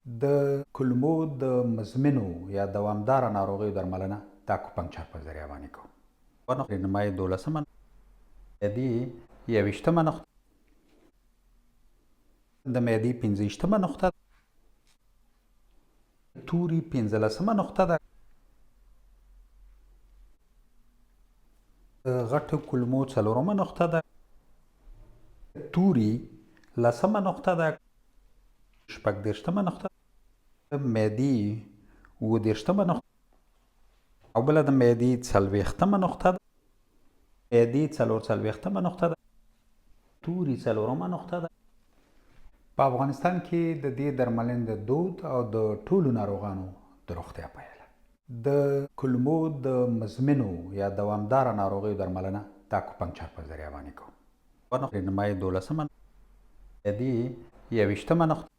د کولمو د مزمنو یا دوامداره ناروغیو درملنه د اکوپنکچر په ذریعه باندې کوو. رهنمای دولسمه معدې یوویشتمه نقطه، د معدې پنځه ویشتمه نقطه، توري پنځلسمه نقطه ده. د غټو کولمو څلورمه نقطه ده. توري لسمه نقطه ده. 36مه نقطه، معدې 37مه نقطه او بله د معدې 40مه نقطه ده. معدې 44مه نقطه ده. توري څلورمه نقطه ده. په افغانستان کې د دې درملنې د دود او د ټولو ناروغانو د روغتیا پیله. د کولمو د مزمنو یا دوامداره ناروغیو درملنه د اکوپنکچر په ذریعه باندې کوو. رهنمای دولسمه، معدې 21مه نقطه.